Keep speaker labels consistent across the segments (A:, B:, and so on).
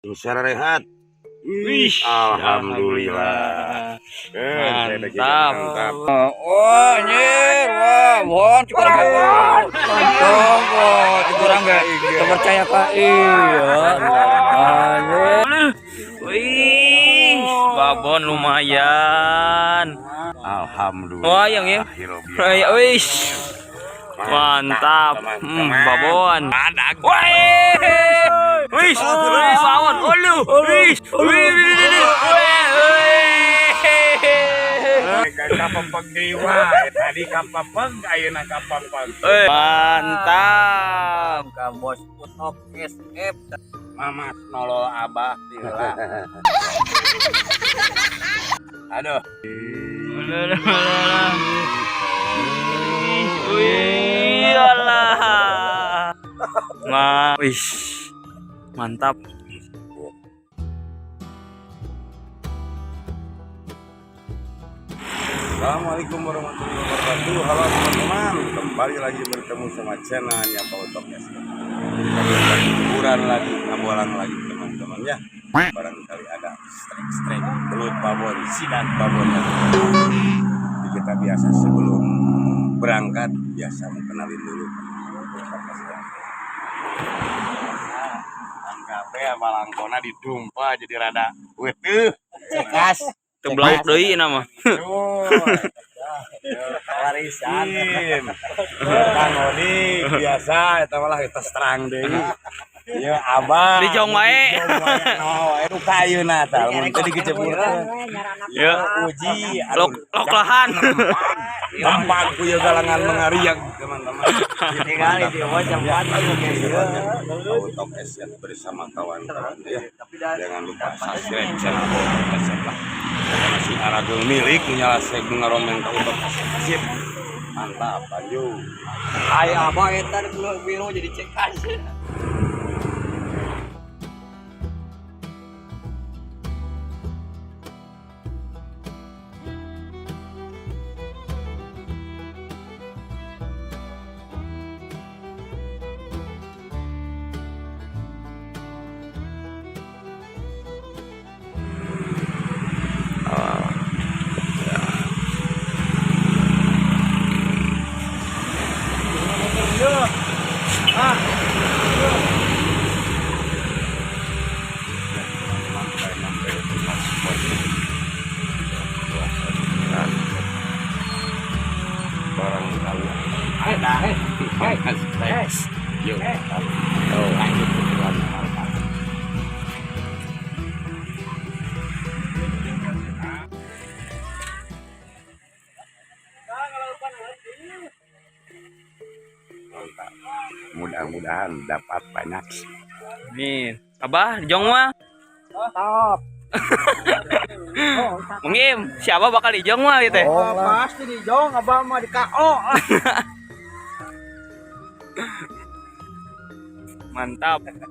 A: Secara rehat.
B: Wih,
A: alhamdulillah.
B: Mantap.
A: Mantap.
B: Oh, anjir. Wah, bon kurang bon. Bon, kurang enggak terpercaya Kak. Iya. Anjir. Wih, babon lumayan.
A: Alhamdulillah.
B: Wah, yang ya. Ya, wih. Mantap. Babon. Wih. Wih, babon. Olu. Wih. Wih.
A: Kapapeg dewa, tadi kapapeg, ayeuna kapapeg.
B: Mantap.
C: Ka bos Utok SF.
A: Mamat nolol abah heula. Aduh.
B: Wih, alah. Ma, wih. Mantap.
A: Assalamualaikum warahmatullahi wabarakatuh. Halo teman-teman, kembali lagi bertemu sama channelnya Pak Utok SF. Kita hiburan lagi, ngabolang lagi teman-teman ya. Barangkali ada strike-strike belut babon, sidat babon ya. Jadi kita biasa sebelum berangkat biasa mengenalin dulu Utok SF. Tangkape balangkona didumpa jadi rada weteuh.
C: Cekas.
B: Teu belauk deui nama.
C: Warisan.
A: Kang Odi biasa eta malah kita terang deui. Ieu abah.
B: Dijong wae.
A: Dijong wae. No, nu ka ayeuna tah mun teu dikejeburkeun.
B: Ya.
A: Uji
B: Lok lok lahan.
A: Gampang ku ieu galangan mengariak teman-teman.
C: Tinggal di bawah jam
A: Utok SF bersama kawan-kawan ya. Jangan lupa subscribe channel Utok SF lah. Masih aragel milik nyala seg ngaromen ka Utok SF. Sip. Mantap, lanjut.
C: Ay abah eta biru jadi cekas.
A: Barangkali ada. Yuk, lanjut ke jalan. Mantap. Mudah-mudahan dapat banyak.
B: Amin. Abah, dijong mah.
C: Top.
B: Mungkin siapa bakal dijong mah gitu.
C: Oh, pasti dijong abah mah di KO.
B: Mantap.
A: Mantap.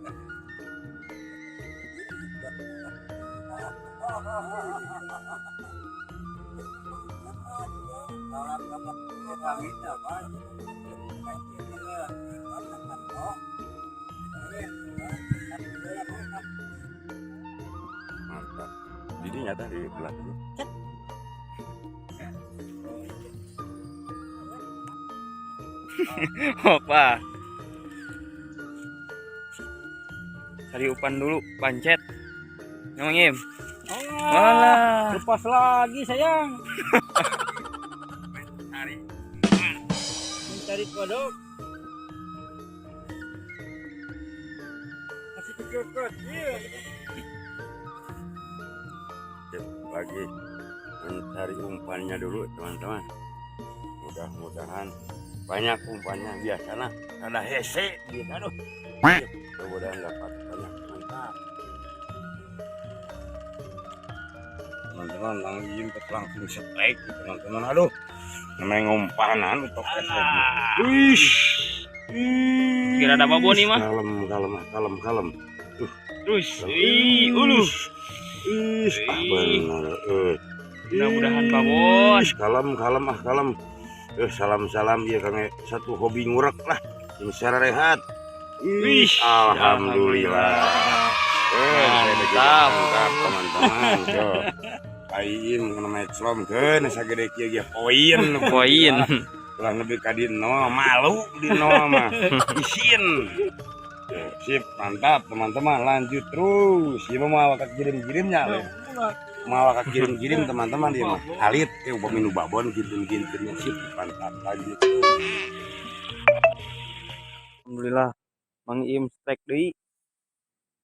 A: Jadi nyata di belakang.
B: Opa. Cari umpan dulu, pancet. Ngomongin. Walah.
C: Lepas lagi sayang. Mencari kodok. Masih kecil-kecil.
A: Lagi mencari umpannya dulu teman-teman. Mudah-mudahan banyak umpannya, biasanya ada hese gitu, aduh. Mudah-mudahan dapat banyak. Mantap teman-teman, langsung strike teman-teman. Aduh, namanya ngumpanan untuk wih.
B: Kira ada babon nih mah.
A: Kalem kalem kalem kalem.
B: Terus, ih, uluh.
A: Ih, ah bener.
B: Mudah-mudahan babon.
A: Kalem kalem ah kalem. Salam-salam ya Kang, satu hobi ngurek lah. Ini secara rehat.
B: Wih,
A: Alhamdulillah.
B: Mantap.
A: Mantap teman-teman. Tuh. Aing kana meclomkeun sagede kieu ge poin.
B: Poin.
A: Ulah lebih ka di nol, malu di nol mah. Isin. Tuh, sip, mantap teman-teman. Lanjut terus. Ieu mah wakat kirim-kirimnya le. Mau wakat kirim-kirim teman-teman dia mah. Alit upami nu babon kirim-kirimnya, sip, mantap, lanjut.
B: Alhamdulillah Mang Im strike deui.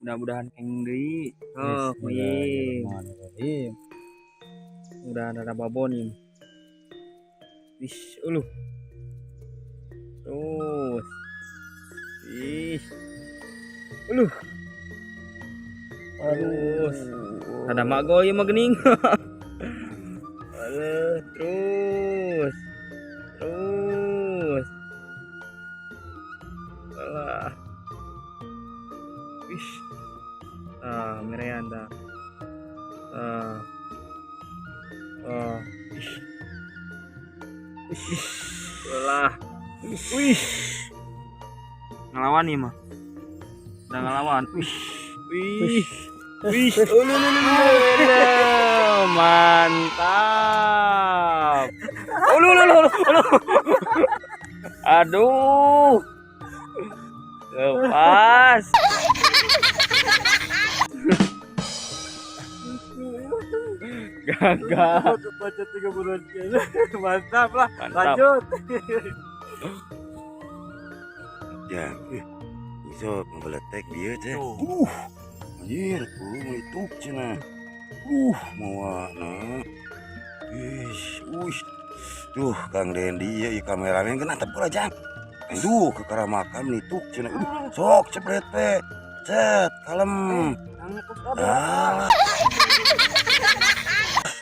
B: Mudah-mudahan keng deui. Oh, Mang Im.
C: Bismillahirrahmanirrahim.
B: Mudah ada babon ini. Ih, uluh. Terus. Ih. Uluh. Terus. Ada mago ieu mah geuning. Aduh, terus. Terus. Alah. Ih. Ah, merean dah. Ah. Ah. Ih. Ih. Alah. Wih. Ngelawan nih mah. Udah ngelawan. Wih. Wih. Wih. Ulu, mantap. Ulu, ulu, ulu, ulu. Aduh. Lepas. Gagal.
C: Baca 30 . Mantap lah.
B: Mantap.
C: Lanjut.
A: Ya, iso ngabeletek dia teh. Anjir, melituk cenah. Mawa nah. Ih, uish. Duh, Kang Dendi ya, ieu kameramen kena tepuk aja. Aduh, ke makan nituk cenah. Sok cepret teh. Cet, kalem. Alah.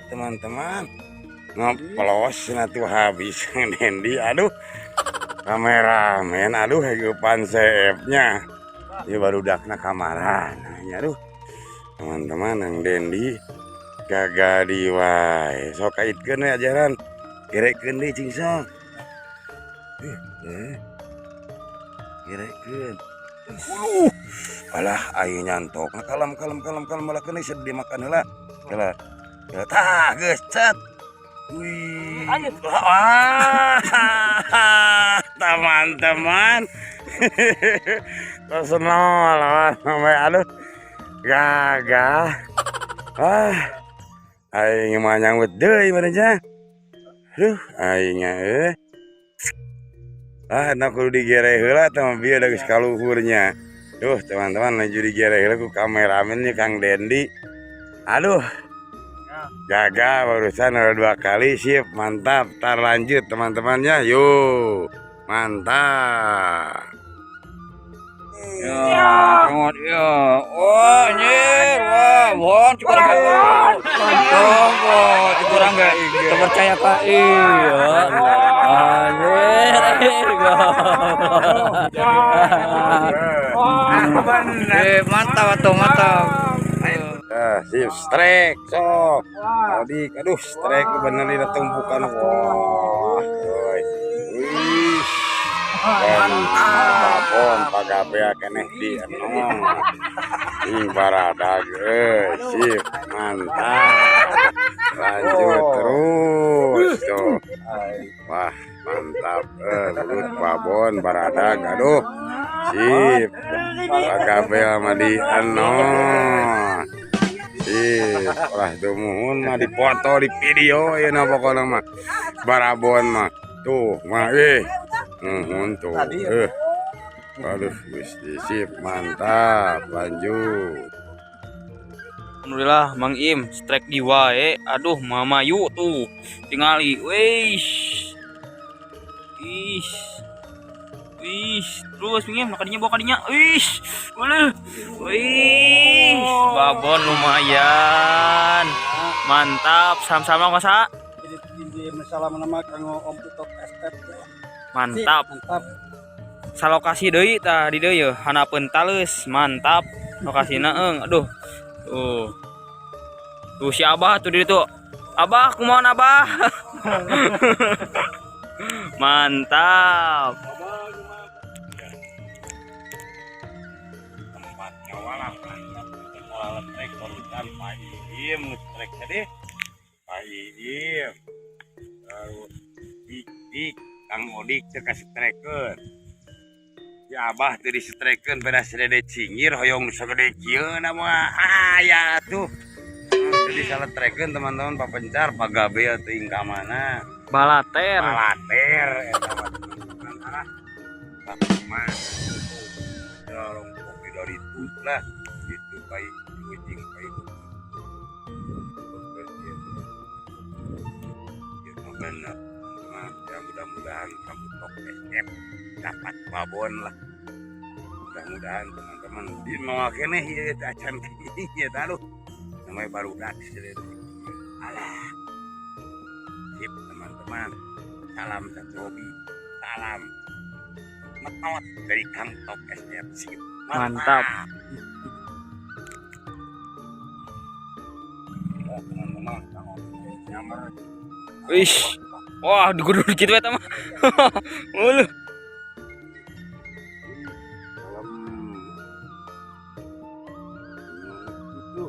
A: Teman-teman, ngeplos cenah tuh habis Kang Dendi. Aduh. Kameramen, aduh, heueupan seepnya. Ieu barudakna kamaran. Aduh. Teman-teman, Kang Dendi gagal di wae. Sok kaitkeun we ajaran. Gerekeun deui cing sok. Gerekeun. Alah aing nyantok. Nah, kalem kalem kalem kalem malah kena sedih dimakan heula. Heula. Heula tah geus cet. Wih. Wah, teman-teman. Terus nol, sampai aduh. Gagal. Ah. Aing mah nyanggut deui meureun. Aduh, aing euy. Ah, nah kudu digere heula tah mah bieu da geus kaluhurnya. Duh, teman-teman lanjut digere heula ku kameramen nya Kang Dendi. Aduh. Gagal barusan ada 2 kali, sip, mantap. Tar lanjut teman-temannya, yuk. Mantap.
C: Ya, ya. Wah, anjir. Wah, bon cukurang. Tonggo, cukurang enggak terpercaya Pak. Iya. Anjir. Eh, mantap atuh, mantap.
A: Ah, sip, strike, sok. Adik, aduh, strike bener ini tumpukan. Wah, woi. Wih. Mantap. Babon pagabea keneh di anu. Ing baradag euy, sip, mantap. Lanjut terus tuh. Wah, mantap. Belut babon baradag, aduh. Sip. Pagabea mah di anu. Sip, lah tumuhun mah dipoto di video ieu na pokona mah. Barabon mah. Tuh, mah nuhun tuh. Aduh, Gusti, sip, mantap. Lanjut.
B: Alhamdulillah Mang Im strike di wae. Aduh, mamayu tuh. Tingali. Wih. Ih. Wih, terus Mang Im kadinya bawa kadinya. Wih. Uleh. Wih, babon lumayan. Mantap, sama-sama masa.
C: Jadi masalah nama kanggo Om Tutok STP.
B: Mantap.
C: Mantap.
B: Salokasi deui tah di deui yeuh, hanapeun taleus. Mantap. Lokasina eung. Aduh. Tuh. Tuh si Abah tuh di ditu. Abah kumaha Abah? Mantap.
A: Tempatnya walah mantap. Strike barusan Pak Iim nu strike tadi. Pak Iim. Terus Dik Dik Kang Odik teu kastrikeun. Si Abah teu distrikeun pada si Dede Cingir hoyong nu sagede kieu na mah. Ah ya tuh. Jadi salah trekeun teman-teman, Pak Pencar, Pak Gabe teuing ka mana.
B: Balater.
A: Balater eta mah, teman-teman. Ah. Tapi mah ya kopi dari itu lah itu pai ujing pai ya benar, teman-teman ya. Mudah-mudahan kamu top SF dapat babon lah, mudah-mudahan, teman-teman. Di mau keneh ieu teh acan ieu teh, aduh, namanya barudak. Alah, sip, teman-teman. Salam satu hobi, salam metot dari Kang Top SF. Sip.
B: Mantap.
A: Ya, teman-teman, Kang Oki nyamber.
B: Wih. Wah, digudur gitu eta mah. Uluh.
A: Salam itu.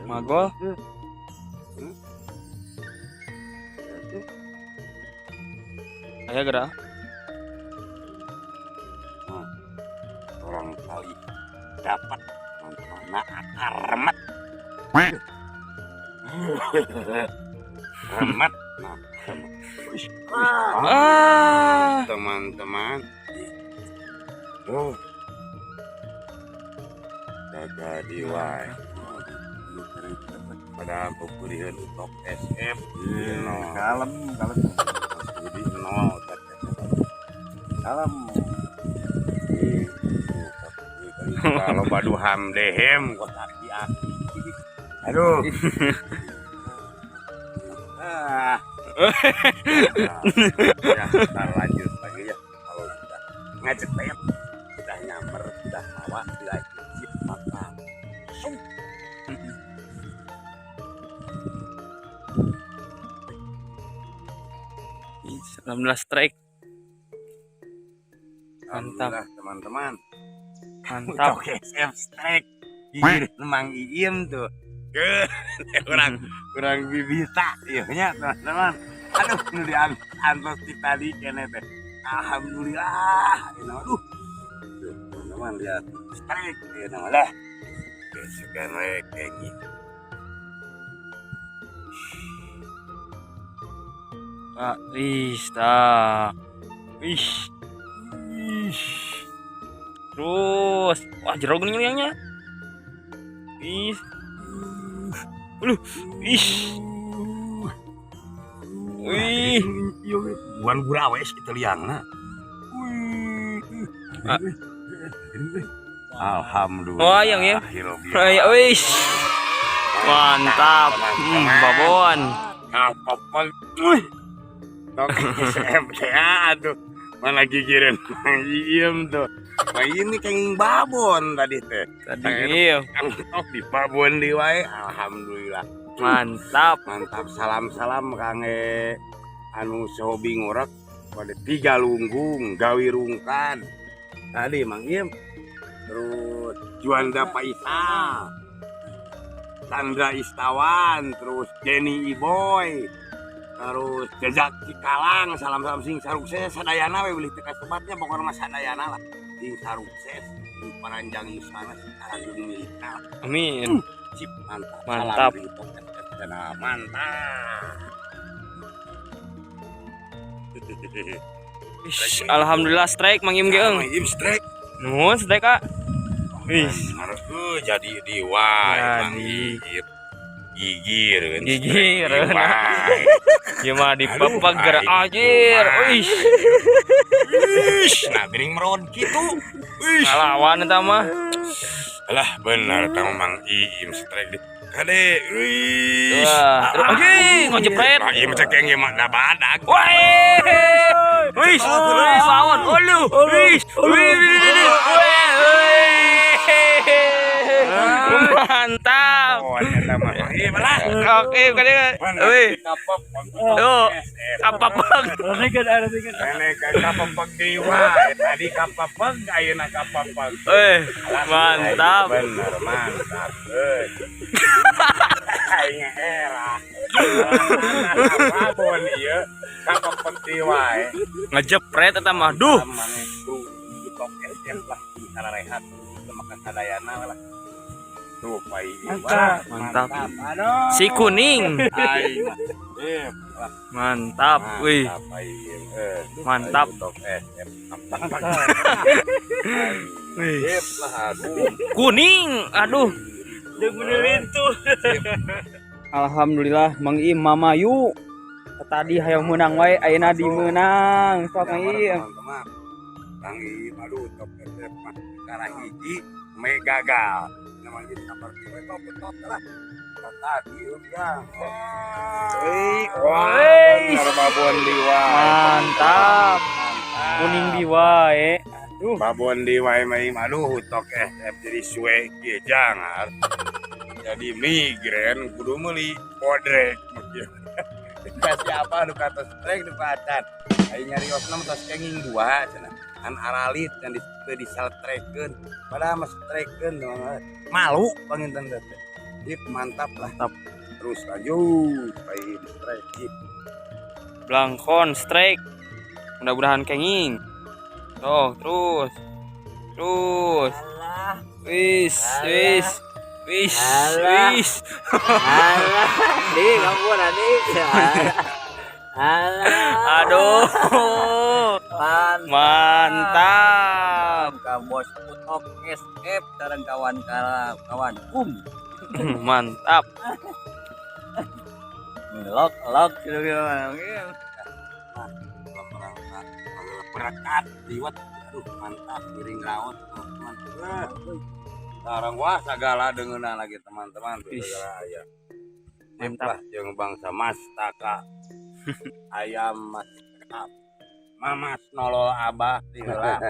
B: Magol.
A: Itu.
B: Aya gerak.
A: Orang kali dapat, teman-teman. Nah, akar remet remet, nah, remet. Wih,
B: Ah.
A: teman-teman. Tuh, jadi wae pada pupurihan untuk SF no.
C: Kalem, kalem.
A: Jadi nol SF.
C: Kalem.
A: Kalau badu ham dehem kok aki aki, aduh, ah. Ya, kita lanjut lagi ya. Kalau sudah ngajepet, sudah nyamber, sudah hawa, sudah sip, maka langsung.
B: Alhamdulillah strike. Mantap.
A: Alhamdulillah, teman-teman.
B: Mantap.
A: Oke, SF strike. Gigir Mang Iim tuh. Ke kurang kurang bibita ieu nya, teman-teman. Aduh, nu diantos ti tadi keneh teh. Alhamdulillah. Ini aduh. Tuh, teman-teman, lihat strike ieu nama lah. Gesekan we kayak gitu.
B: Ah, ih, tah. Ih. Ih. Terus, wah, jeruk nih liangnya. Ih. Uluh, ih. Wih.
A: Bukan gurawes itu liangna. Wih.
B: Ah.
A: Alhamdulillah.
B: Oh, yang ya. Kayak wih. Mantap. Babon.
A: Apa wih. Tok ya aduh. Mana gigireun Mang Iim tuh. Mang Iim ini kenging babon tadi teh.
B: Tadi iya.
A: Kang Tok di babon di wae. Alhamdulillah.
B: Mantap.
A: Mantap, salam-salam Kang anu sehobi ngorek pada tiga lunggung gawi rungkan tadi Mang Im, terus Juanda Paisa, Sandra Istawan, terus Jenny Iboy, terus Jejak Cikalang. Salam-salam sing sarukses sadayana we, bilih teu kasebatnya, pokoknya mah sadayana lah, sing sarukses, sing paranjang yuswana, sing agung milikna.
B: Amin.
A: Sip, mantap.
B: Mantap.
A: Salam dari Tok SF Channel. Mantap.
B: Ish, alhamdulillah strike Mang Im geung.
A: Mang Im strike.
B: Nuhun strike, Kak. Wih,
A: Bener, jadi di wae Mang
B: Jadi.
A: Im. Gigir kan.
B: Gigir,
A: strike di wae.
B: ieu mah dipepeger
A: Aduh,
B: anjir.
A: aing
B: Wih,
A: Ish, nah geuning meron kitu. Ish.
B: ngalawan eta mah.
A: Alah, bener tah Mang Iim strike di. Kade, wih.
B: Wah, terus anjing ngojepret.
A: Mang Iim cek yang mah da badag.
B: Wih, wih, wih, lawan, ulu, wih, wih, wih, wih, wih, wih. Mantap.
A: Oh, eta mah. Ieu lah.
B: Oke, kali. Wih. Tuh, kapapeg.
A: Nenek kapapeg dewa. Tadi kapapeg, ayeuna kapapeg.
B: Eh, mantap.
A: Bener, mantap. Euy. Aing era. Babon ieu kapapeg dewa.
B: Ngejepret eta mah. Duh.
A: Maneh kru Utok SF lah sarehat makan sadayana lah. Tuh pai.
D: Mantap.
B: Mantap.
A: Aduh.
B: Si kuning.
A: Aing. Eh, lah.
B: Mantap. Wih.
A: Mantap, aing. Eh,
B: Mantap.
A: aing Utok SF.
B: Wih.
A: Sip lah aduh.
B: Kuning. Aduh. Alhamdulillah Mang Im mamayu. Tadi hayang menang wae ayeuna dimeunang. Sok Mang Im.
A: Teman-teman. Kang Im aduh top SF mah perkara hiji me gagal. Namanya di kamar we top top lah. Tadi udah. Wih, wah, bener babon liwa.
B: Mantap. Kuning di wae.
A: Babon diwae mah Im aduh tok SF jadi suwe kieu jangar. Jadi migren kudu meuli bodrek mungkin. Kasih apa nu kata strek nu acan. Aing nyariosna mah tos kenging dua cenah. An aralit yang di teu disaltrekeun. Padahal mah strekeun malu panginten teh. Sip, mantap lah.
B: Mantap.
A: Terus lanjut pai strek. Sip.
B: Blangkon strike. Mudah-mudahan kenging. Tuh, terus. Terus. Wis, wis. Wis,
D: Alah.
B: wis.
D: Alah, dik, ampun adik. Alah.
B: Aduh.
D: Mantap.
B: Mantap.
D: Ka bos Utok SF sareng kawan kawan kum.
B: Mantap.
D: Lok lok gitu gitu.
A: Dalam rangka berkat liwat aduh mantap miring raot teman-teman. Sekarang wah segala dengeuna lagi teman-teman tuh
B: Ih.
A: segala aya.
B: Mantap.
A: Lah jeung bangsa mastaka. Ayam mastaka. Mamas nolol abah ti heula.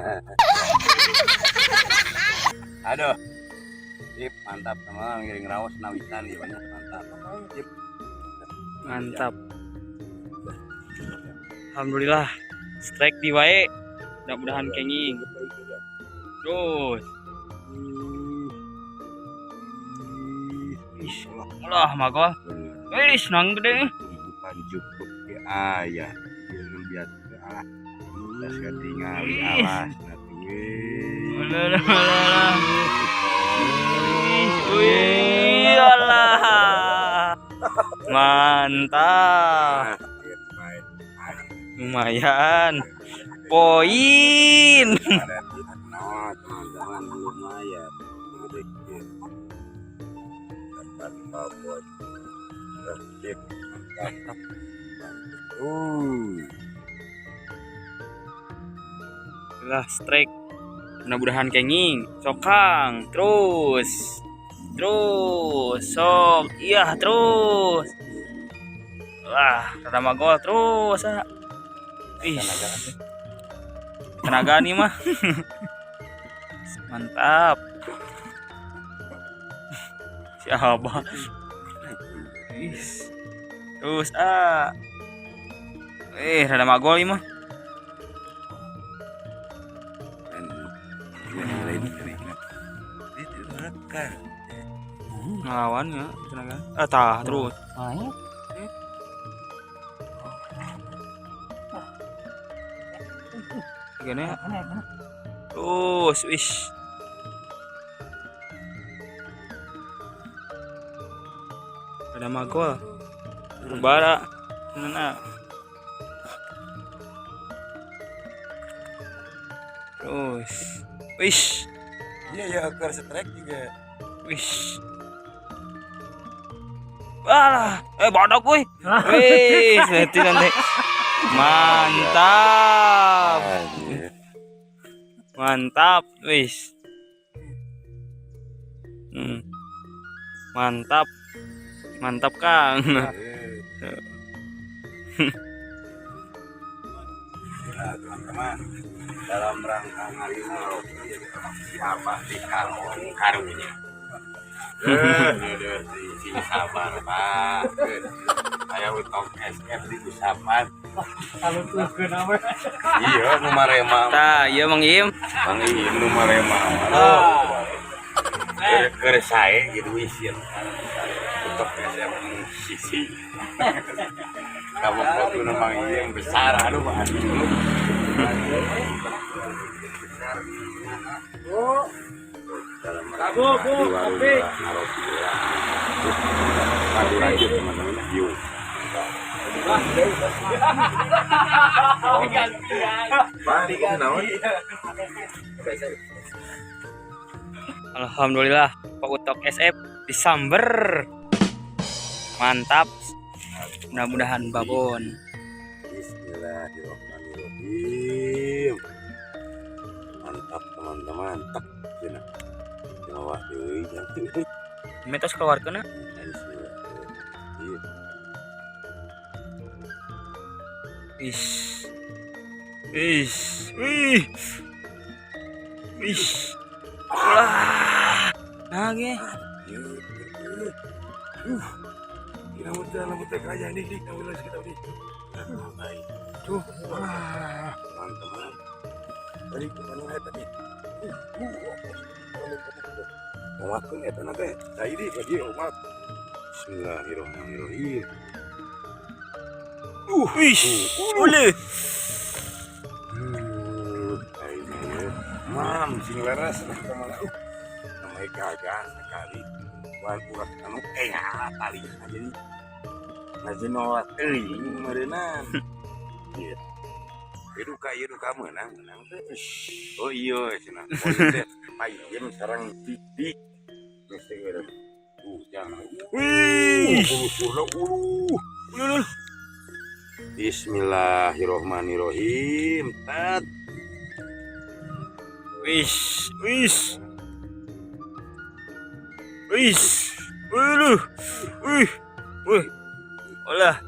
A: Aduh. Sip, mantap teman ngiring raos nawisan ieu banyak mantap. Sip.
B: Mantap. Alhamdulillah. Strike di wae. Mudah-mudahan kenging. Terus. Ih, ulah magol. Wih, nang gede.
A: Bukan cukup di ayah. Jeung biasa alah. Geus katingali alas we.
B: Ulah, ulah, ulah. Wih, alah. Mantap. Lumayan. Poin.
A: Nah, teman-teman lumayan. Gede Tempat babon. Sip, mantap.
B: Lah strike. Mudah-mudahan kenging. Sokang terus. Terus. Sok. Iya, terus. Wah, rada magol terus. Ah. Ih. Tenaga nih mah. Mantap. Siapa? Ih. Terus ah. Eh, rada magol ini mah. Ngelawan ya tenaga. Ah, tah terus. Gini ya. Terus, wis. Ada magol. Bara. Nah. Terus. Wis.
A: Iya ya, keur strike juga.
B: Wis. Alah, eh badak woi. Wis, nanti nanti. Mantap. Mantap, wis. Mantap. Mantap, Kang.
A: Ya, teman-teman, dalam rangka ngalih siapa di kalong karunya. Sing sabar, Pak. Aya utok SF di usapan. Iya, nu marema.
B: Tah, ieu Mang Im.
A: Mang Im nu marema. Keur sae gitu isin. Utok SF sisi. Kamu foto nu Mang Im besar aduh Pak.
C: Kabu, bu, kopi.
A: Lanjut teman-teman, yuk.
B: Alhamdulillah Pak Utok SF disamber. Mantap. Mudah-mudahan babon.
A: Bismillahirrahmanirrahim. Mantap teman-teman. Tak cenah. Nyawa deui jangan.
B: Metos keluarkeun.
A: Bismillahirrahmanirrahim.
B: Ish. Ish. Wih. Ish. Ulah. Nah, ge.
A: Tuh, wah, teman-teman. Tadi mana tadi? Mawakeun eta na teh. Cai di ka dieu umat. Bismillahirrahmanirrahim.
B: Wih. Uleh.
A: Mam sing leres lah kemana. Namanya gagah sekali. Wan urat anu tali jadi ngaji nolak teuing meureunnan. Ieu. Ieu duka meunang meunang teh. Oh iya cenah. Poin teh payen sareng dik-dik. Geus teh eureun. Jangan.
B: Wih.
A: Uluh.
B: Ulul.
A: Bismillahirrahmanirrahim. Tat.
B: Wih. Wih. Wih. Uluh. Wih. Wih. Ulah.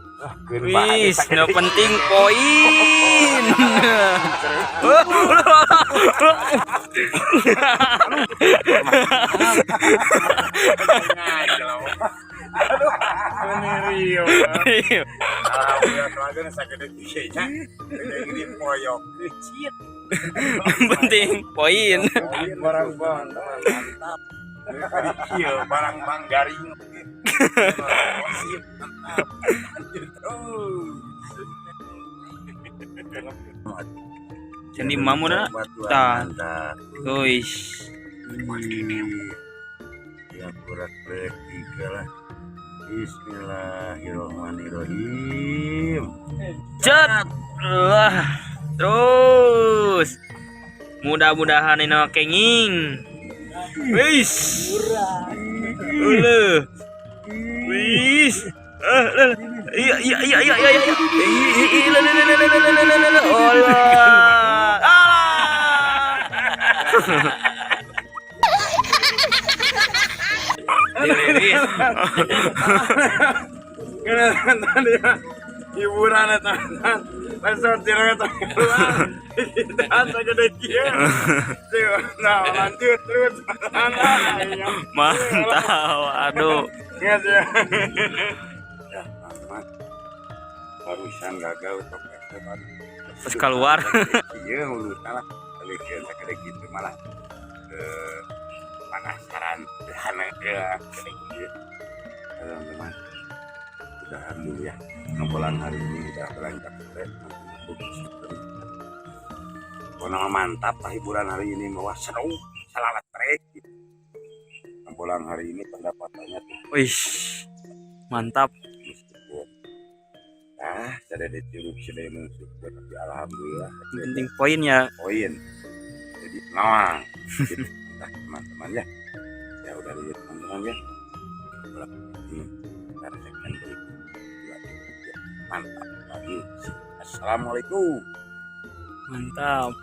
B: Wih, no penting poin. Penting poin.
A: Barang bang, mantap. Iya, barang bang garing. Sip, mantap.
B: Jadi mamu dah. Tah. Wih.
A: Ya kurang tiga lah. Bismillahirrahmanirrahim.
B: Cet. Wah. Terus. Mudah-mudahan ini kenging. Wih. Uluh. Wih. Iya iya iya iya iya. Iya. Olah. Alah. Diliris.
A: Hiburan teman-teman. Langsung tirang keluar. Kita segede kieu. Nah, lanjut terus.
B: Mantap. Aduh.
A: Ya, teman-teman. Barusan gagal untuk
B: Terus keluar.
A: Iya, mulut lah. Tapi segede gitu malah penasaran ya gede gitu. Teman-teman. Udahan dulu ya. Ngompolan hari ini udah beranjak sore. Pokoknya mantap lah hiburan hari ini, bahwa seru, selamat trek gitu. Ngompolan hari ini pendapatannya tuh.
B: Wih. Mantap.
A: Meskipun saya ada curug sudah mensyukur, tapi alhamdulillah.
B: Penting poin ya.
A: Poin. Jadi nawang. Gitu. Nah, teman-teman ya. Ya udah lihat teman-teman ya. Ini kita segmen berikutnya. Mantap lagi. Assalamualaikum.
B: Mantap.